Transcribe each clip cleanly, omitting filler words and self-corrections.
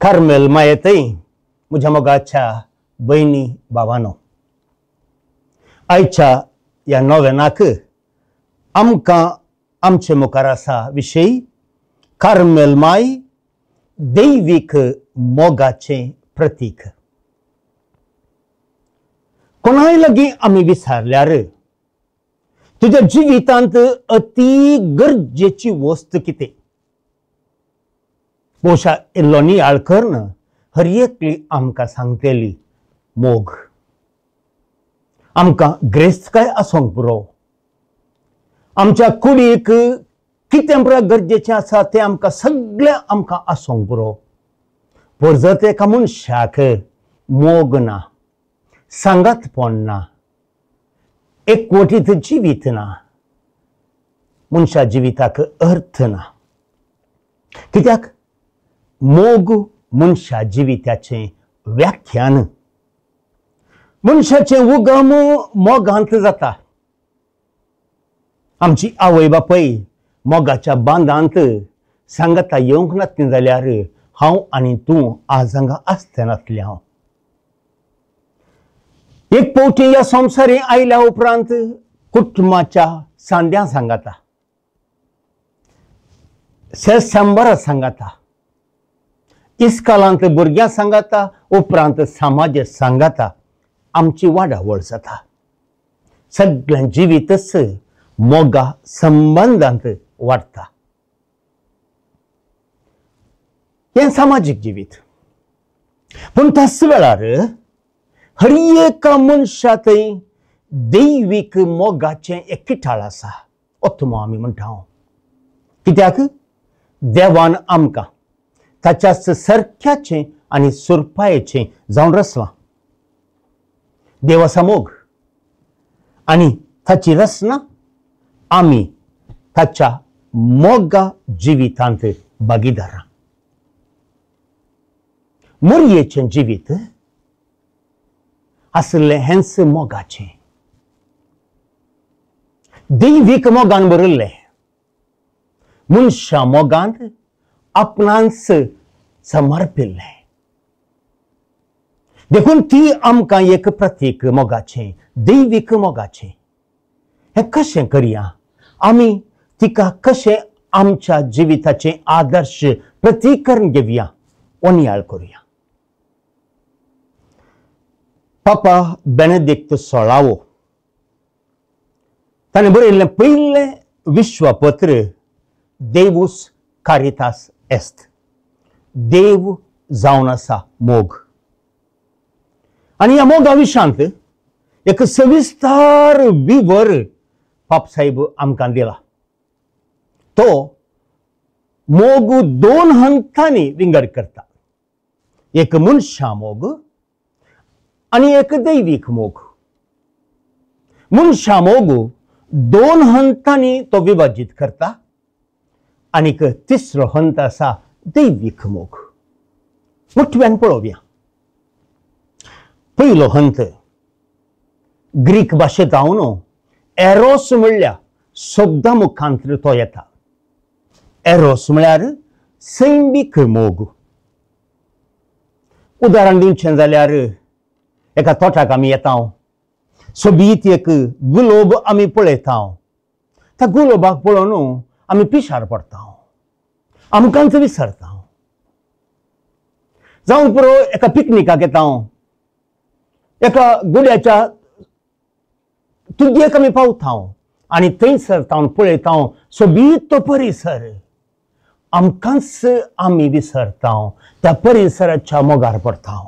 Carmel मायेतय म्हज्या मोगाच्या भयणी भावानो, आयच्या ह्या नोवेनाक आमकां आमचे मुखार आसा विशय कार्मेल माय दैवीक मोगाचें प्रतीक। कोणाय लागीं आमी विचारल्यार तुज्या जिवितांत अती गरजेची वस्त कितें, भोवशा इल्लो नियाळ करून हर एकली आमकां सांगतली मोग। आमकां ग्रेस्तकाय आसूंक पुरो, आमच्या कुडीक कितें पुरो गरजेचें आसा तें आमकां सगळें आमकां आसूंक पुरो। पूण जर एका मनशाक मोग ना, सांगातपण ना, एकवटीत जिवीत ना, मनशा जिविताक अर्थ ना। कित्याक मोग मनशा जिविताचें व्याख्यान, मनशाचें उगम मोगांत जाता। आमची आवय बापूय मोगाच्या बांदांत सांगाता येवंक नासली जाल्यार हांव आनी तूं आज हांगा आसतलें नासलें। हांव एक फावटी ह्या संवसारी आयल्या उपरांत कुटुंबाच्या सांद्या सांगाता, शेजारा सांगाता, इस्कालांत भुरग्यां सांगाता, उपरांत समाज सांगाता, आमची वाडावळ जाता। सगळ्यां जिवीतच मोगा संबंदांत वाडटा। हें सामाजीक जिवीत। पूण त्याच वेळार हर एका मनशा थंय दैवीक मोगाचें एक किटाळ आसा, ओत्मो आमी म्हणटा। कित्याक देवान आमकां ताच्या सारक्याचें आनी सुरपायेचें जावन रचलां। देव आसा मोग आनी ताची रचना आमी ताच्या मोगा जिवितांत भागीदारां। मोरयेचें जिवीत आसलें हेंच मोगाचें, दैवीक मोगान भरिल्लें। मनशा मोगांत आपणांच समर्पिल्लें, देखून ती आमकां एक प्रतीक मोगाचें, दैवीक मोगाचें। हें कशें करया आमी, तिका कशें आमच्या जिविताचें आदर्श प्रतीक करून घेवया, नियाळ करुया। पापा बेनेदिक्त सोळावो ताणें बरयल्लें पयलें विश्वपत्र देवूस कारितास एस्त, देव जावन आसा मोग। आनी ह्या मोगा विशांत एक सविस्तार विवर पापसाहेब आमकां दिला। तो मोग दोन हंतांनी विंगड करता, एक मनशा मोग आनी एक दैवीक मोग। मनशा मोग दोन हंतांनी तो विभाजीत करता आनीक तिसरो हंत आसा दैवीक मोग। मोठ्यान पळोवया। पयलो हंत ग्रीक भाशेंत हांव एरोस म्हणल्या शब्दा मुखांत तो येता। एरोस म्हळ्यार सैमीक मोग। उदाहरण दिवचें जाल्यार एका तोटाक आमी येता, सोबीत एक गुलोब आमी पळयता, त्या गुलोबाक पळोवन आमी पिशार पडटा, आमकांच विसरता। जावं पुरो एका पिकनिकाक येता, एका गुड्याच्या तुगेक आमी पावता आनी थंयसर तावन पळयता सोबीत तो परिसर, आमकांच आमी विसरता, त्या परिसराच्या मोगार पडटा।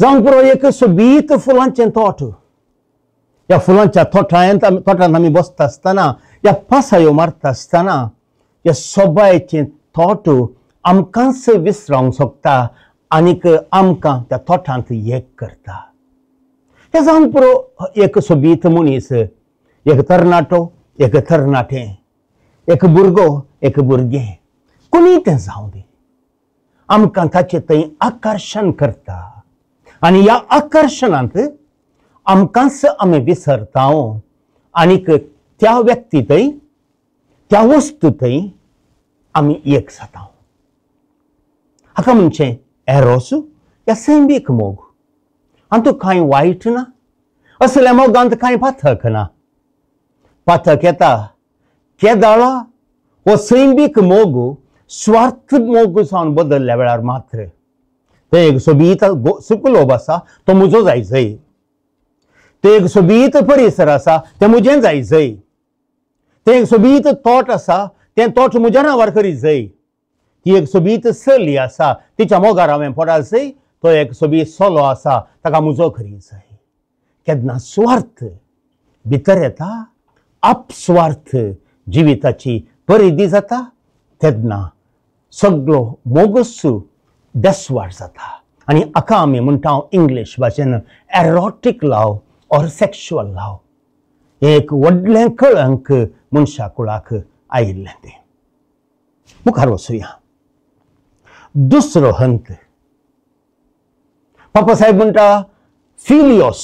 जावं पुरो एक सोबीत फुलांचें तोट, ह्या फुलांच्या तोटांत आमी बसता आसतना, ह्या पासायो मारता आसतना ह्या सोबायेचें तोट आमकांच विसरावंक शकता आनीक आमकां त्या तोटांत एक करता। हें जावन पुरो एक सोबीत मनीस, एक तरणाटो, एक तरणाटें, एक भुरगो, एक भुरगें, कोणीय तें जावं दी, आमकां ताचें थंय आकर्शण करता आनी ह्या आकर्शणांत आमकांच आमी विसरता आनीक त्या व्यक्ती थंय, त्या वस्तू थंय आमी एक जाता। हाका म्हणचें एरोस या सैमीक मोग. आनी कांय वायट ना, असल्या मोगांत कांय पाथक ना. पाथक येता केदाळा हो सैमीक मोग स्वार्थ मोग जावन बदलल्या वेळार मात्र. ते एक सोबीत सुकलोब आसा तो म्हजो जाय जय, ते एक सोबीत परिसर आसा तें म्हजें जाय जय, तें एक सोबीत तोट आसा तें तोट म्हज्या नांवार करीत जय, ती एक सोबीत चली आसा तिच्या मोगार हांवें पडा जय, तो एक सोबीत चलो आसा ताका म्हजो करीत जय. केन्ना स्वार्थ भितर येता, आपस्वार्थ जिविताची परिधी जाता, तेन्ना सगळो मोगस बेस्वार जाता. आनी हाका आमी म्हणटा इंग्लीश भाशेन एरोटीक लव ऑर सेक्शुअल लव. हें एक व्हडलें कळंक मनशा कुळाक आयिल्लें. तें मुखार वचुया. दुसरो हंत पापा साहेब म्हणटा फिलियोस,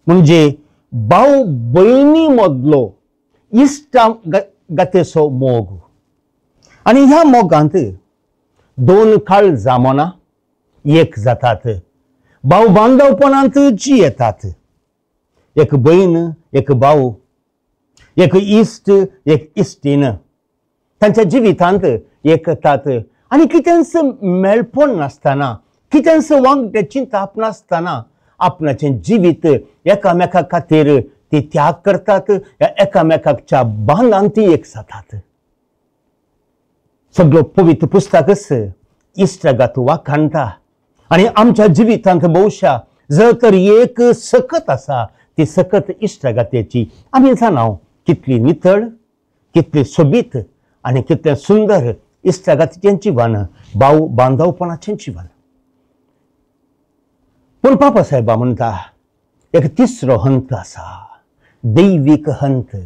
म्हणजे भाव भयणी मदलो इश्टा गतेचो मोग. आनी ह्या मोगांत दोन काळजां मनां एक जातात, भाव बांधवपणांत जी येतात. एक भयण, एक भाव, एक इश्ट, एक इश्टीन तांच्या जिवितांत एकतात. आनी कितेंच मेळपण नासतना, कितेंच वांगडे चिंताप नासतना आपणाचें जिवीत एकामेका खातीर ती त्याग करतात, एकामेकाच्या बांदान ती एक जातात. सगळो पवित्र पुस्तकच इश्टागत वाखाणटा. आनी आमच्या जिवितांत भोवशा जर तर एक सकत आसा ती सकत इश्टागतेची. आमी जाणा कितली नितळ, कितली सोबीत आनी कितलें सुंदर इश्टागतीचें जिवन, भाव बांधवपणाचें जिवन. पूण पापा साहेबा म्हणटा एक तिसरो हंत आसा, दैवीक हंत.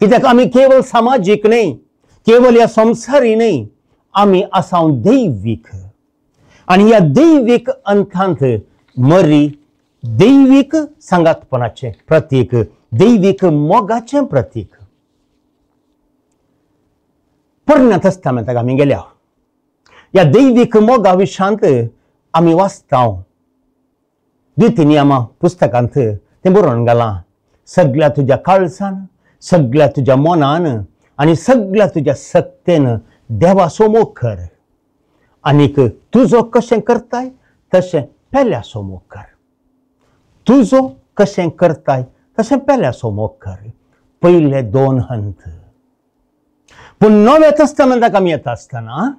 कित्याक आमी केवळ सामाजीक न्हय, केवळ ह्या संवसारी न्हय, आमी आसा दैवीक. आनी ह्या दैवीक अंतांत मरी दैवीक सांगातपणाचें प्रतीक, दैवीक मोगाचें प्रतीक. पोरण्या तस्तामेंताक आमी गेल्या ह्या दैवीक मोगा विशांत आमी वाचता. द्वितीय नियमा पुस्तकांत तें बरोवन घालां, सगळ्या तुज्या काळजान, सगळ्या तुज्या मनान आनी सगळ्या तुज्या सक्तेन देवाचो मोग कर, आनीक तुजो कशें करताय तशें पेल्याचो मोग कर. तुजो कशें करताय तशें पेल्याचो मोग कर. पयले दोन हंत. पूण नव्या तस्तामेंताक आमी येता आसतना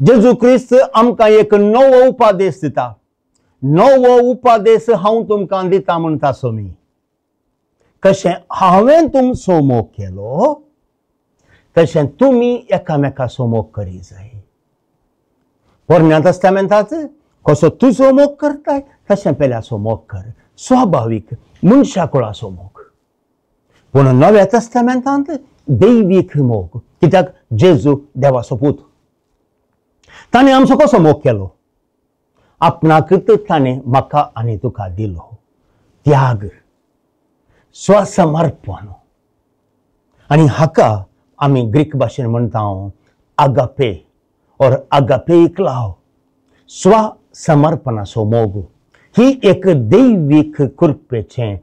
जेजू क्रिस्त आमकां एक नवो उपादेश दिता. नवो उपादेश हांव तुमकां दिता म्हणटा सोमी, कशें हांवें तुमचो मोग केलो तशें तुमी एकामेकाचो मोग करी जाय. पोरण्या तस्तामेंतात कसो तुजो मोग करताय तशें पेल्याचो मोग कर, स्वाभावीक मनशा कुळाचो मोग. पूण नव्या तस्तामेंतांत दैवीक मोग, कित्याक जेजू देवाचो पूत. ताणें आमचो कसो मोग केलो? आपणाकच ताणें म्हाका आनी तुका दिलो. त्याग, स्वसमर्पण. आनी हाका आमी ग्रीक भाशेन म्हणटा आगापे ऑर आगापेक लाव, स्वसमर्पणाचो मोग. ही एक दैवीक कृपेचें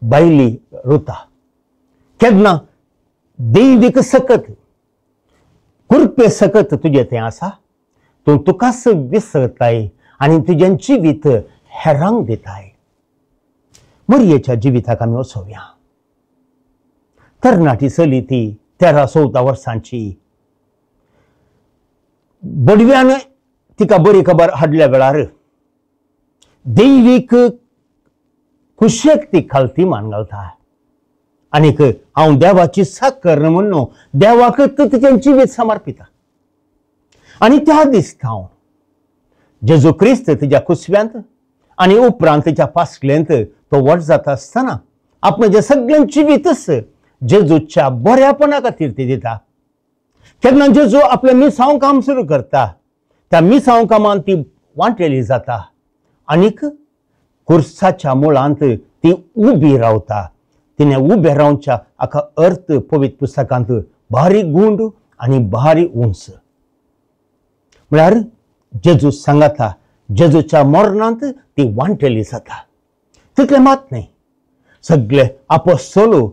बायली रुता. केन्ना दैवीक सकत कृपे सकत तुजें तें आसा, तूं तुकाच विसरताय आनी तुजें जिवीत हेरांक दिताय. मरयेच्या जिविताक आमी वचोवया. तरणाटी चली ती 13-14 वर्सांची, बडव्यान तिका बरी खबर हाडल्या वेळार दैवीक कुशेक ती खालती मान घालता आनीक हांव देवाची साकर म्हणून देवाक तिचें जिवीत समर्पिता. आनी त्या दिसता हांव जेजू क्रिस्त तिच्या कुसव्यांत आनी उपरांत तिच्या पासलेंत तो व्हड जाता आसतना आपणाचें सगळें जिवीतच जेजूच्या बऱ्यापणा खातीर ती दिता. केन्ना जेजू आपलें मिसांव काम सुरू करता त्या मिसांव कामान ती वांटेली जाता आनीक कुर्साच्या मुळांत ती उबी रावता. तिणें उबें रावच्या हाका अर्थ पवित्र पुस्तकांत भारी गुंड आनी भारी उंच, म्हळ्यार जेजू सांगाता, जेजूच्या मरणांत ती वांटेली जाता। तितलें मात न्हय, सगळे आपोस्तोलू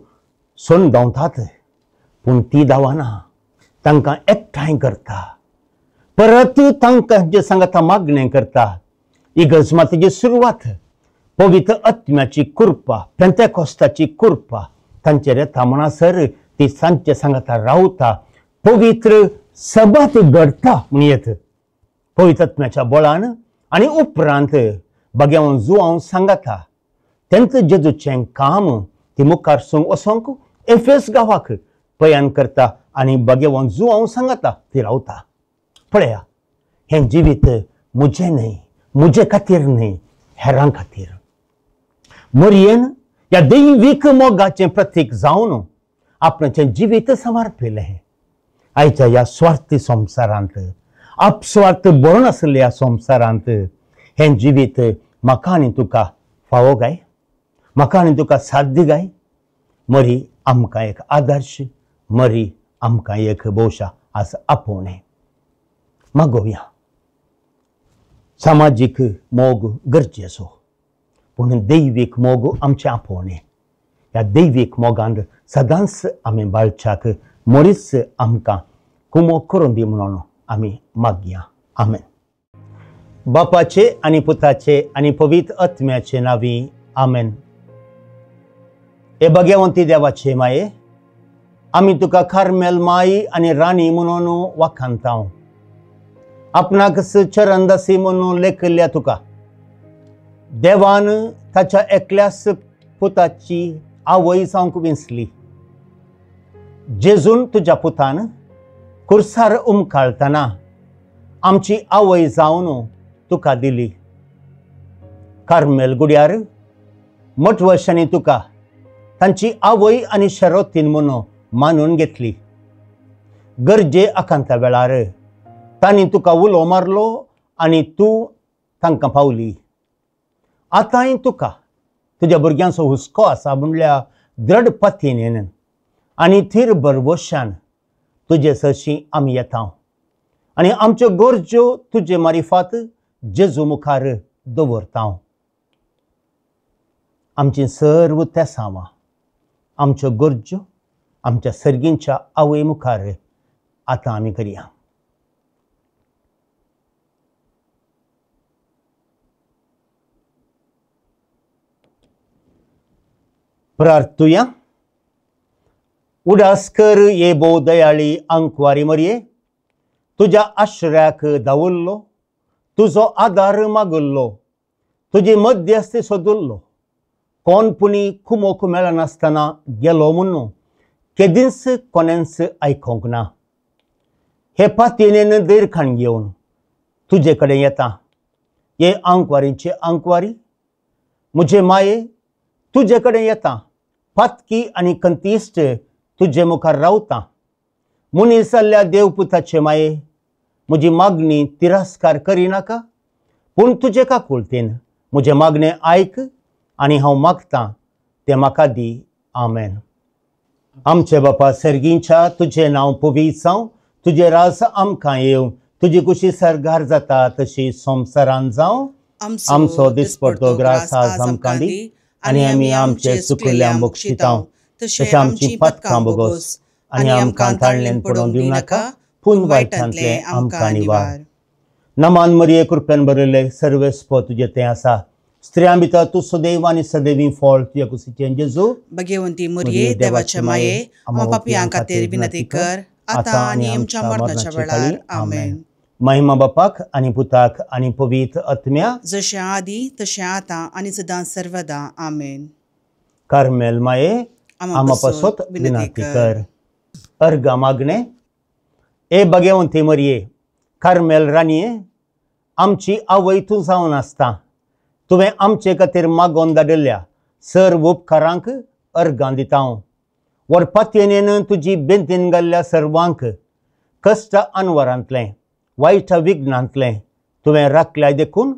सोन धांवतात, पूण ती धांवना, तांकां एकठांय करता, परत तांकां जे सांगाता मागणें करता। इगर्ज मातेची सुरवात पवित्र आत्म्याची कृपा, पेंतेकोस्ताची कृपा तांचेर येता म्हणसर ती सांचे सांगाता रावता, पवित्र सभा ती घडता म्हण येत पवित्र आत्म्याच्या बळान। आनी उपरांत बग्यावन जुआंव सांगाता तेंच जेजूचें काम ती मुखार सूंक वचोंक एफेस गांवाक पयान करता आनी बगेवन जुआंव सांगाता ती रावता। पळया, हें जिवीत म्हजें न्हय, म्हजे खातीर न्हय, हेरां खातीर। मरियेन ह्या दैवीक मोगाचें प्रतीक जावन आपणाचें जिवीत समर्पिलें। आयच्या ह्या स्वार्थी संवसारांत, आपस्वार्थ भरून आशिल्ल्या ह्या संवसारांत हें जिवीत म्हाका आनी तुका फावो काय? म्हाका आनी तुका साध्य काय? मरी आमकां एक आदर्श, मरी आमकां एक भोवशा आज आपोवणें। मागोवया, सामाजीक मोग गरजेचो, पूण दैवीक मोग आमचें आपोवणें। ह्या दैवीक मोगान सदांच आमी बाळच्याक मरीच आमकां कुमोक करून दी म्हणून आमी मागया। आमेन। बापाचे आनी पुताचे आनी पवित्र आत्म्याचे नांवी आमेन। हे भगवंती देवाचे माये, आमी तुका कार्मेल माई आनी राणी म्हणून वाखाणतांव। आपणाक चरणदासी म्हणून लेखिल्ल्या तुका देवान ताच्या एकल्याच पुताची आवय जावंक विंचली। जेजून तुज्या पुतान कुर्सार उमकाळतना आमची आवय जावन तुका दिली। कार्मेल गुड्यार मठवशांनी तुका तांची आवय आनी शरोतीन म्हणून मानून घेतली। गरजे आकांता वेळार तांणी तुका उलो मारलो आनी तूं तांकां पावली। आतांय तुका तुज्या भुरग्यांचो हुस्को आसा म्हणल्या द्रढ पतीन आनी थीर भरवशान तुजे सरशीं आमी येता आनी आमच्यो गरज्यो तुजे मारिफात जेजू मुखार दवरता। आमची सर्व तेसांवां, आमच्यो गरज्यो आमच्या सर्गींच्या आवय मुखार आतां आमी करया। प्रार्थुया। उडास कर ये भोव दयाळी आंकवारी मरये, तुज्या आश्रयाक धांवल्लो, तुजो आदार मागल्लो, तुजी मध्यस्थी सोदुल्लो, कोण पुणी कुमोक मेळनासतना गेलो म्हणून केदींच कोणेंच आयकोंक ना। हे पातयेन दीर्घाण घेवन तुजे कडेन येता। हे आंकवारीचे आंकवारी म्हजे माये, तुजे कडेन येता, पातकी आनी कंतिश्ट तुजे मुखार रावता। मनीस जाल्ल्या देवपुताचे माये, म्हजी मागणी तिरस्कार करिनाका, पूण तुजे काकुळतेन म्हजें मागणें आयक आनी हांव मागतां तें म्हाका दी। आमेन। आमचे बापा सर्गींच्या, तुजें नांव पवित्र जावं, तुजें राज आमकां येवं, तुजी कुशी सर्गार जाता तशी संवसारान जावं। आमचो दिसपडतो ग्रास आज आमकां दी आनी आमी आमचे चुकल्ल्या बक्षितांव, तशें आमची पथकां बोगोस आनी आमकां ताळ्ळेन पडोवन दिवं नाका, पूण वायटांतलें आमकां निवार। नमान मरिये, कृपेन भरिल्ले सर्वेस्पर तुजें तें आसा, स्त्रियां भितर तूं सदैव आनी सदैवी फळ तुज्या कुशीचें जेजू। भगवंती मरिये, देवाचे माये, आमकां पापयां खातीर विनंती कर, आतां आनी आमच्या मरणाच्या वेळार। आमेन। महिमा बापाक आनी पुताक आनी पवित्र आत्म्या, जशें आदी तशें आतां आनी सदां सर्वदा। आमेन। कार्मेल माये, आमा पासत विनंती कर। अर्घा मागणे। ए भगवंती मरिये, कार्मेल राणये, आमची आवय तूं जावन आसता, तुवें आमचे खातीर मागोवन धाडिल्ल्या सर्व उपकारांक अर्घां दिता। वरपातयेन तुजी बेंतीन घाल्ल्या सर्वांक कश्ट अनवरांतलें वायट विघ्नांतलें तुवें राखल्याय देखून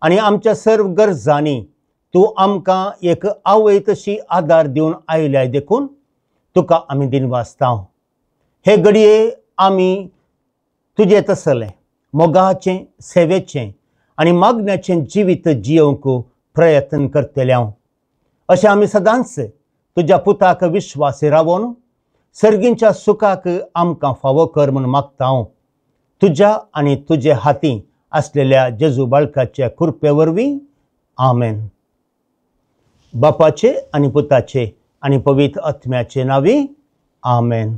आनी आमच्या सर्व गरजांनी तूं आमकां एक आवय तशी आदार दिवन आयल्याय देखून तुका आमी दिनवासता। हे घडये आमी तुजें तसलें मोगाचें, सेवेचें आनी मागण्याचें जिवीत जियोवंक प्रयत्न करतले हांव। अशें आमी सदांच तुज्या पुताक विश्वासी रावोन सर्गींच्या सुखाक आमकां फावो कर म्हूण मागता हांव, तुज्या आनी तुजे हाती आसलेल्या जेजू बाळकाच्या कृपे वरवीं, आमेन। बापाचे आनी पुताचे आनी पवित्र आत्म्याचे नांवी, आमेन।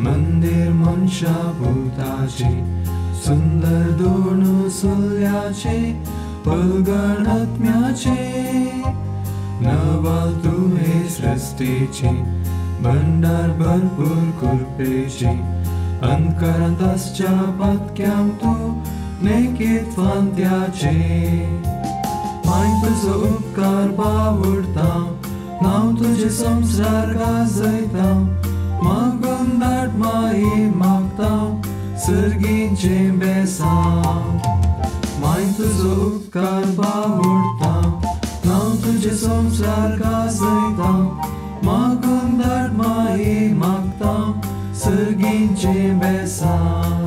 मंदिर मनशा भूताचे सुंदर दोन सुल्याचे पलगणात्म्याचे नवाल तुहे सृष्टीचे भंडार भरपूर कृपेचे अंधकारांत आसच्या पातक्यांक तूं नेकीत फांत्याचे माय तुजो उपकार बावडता नांव तुजें संवसार गाजयता मागून धाड माई मागता सर्गीचें बेसांव माय तुजो उपकार बावडता नांव तुजें संवसार गाजयता मागून धाड माई मागता सर्गीचें बेसांव।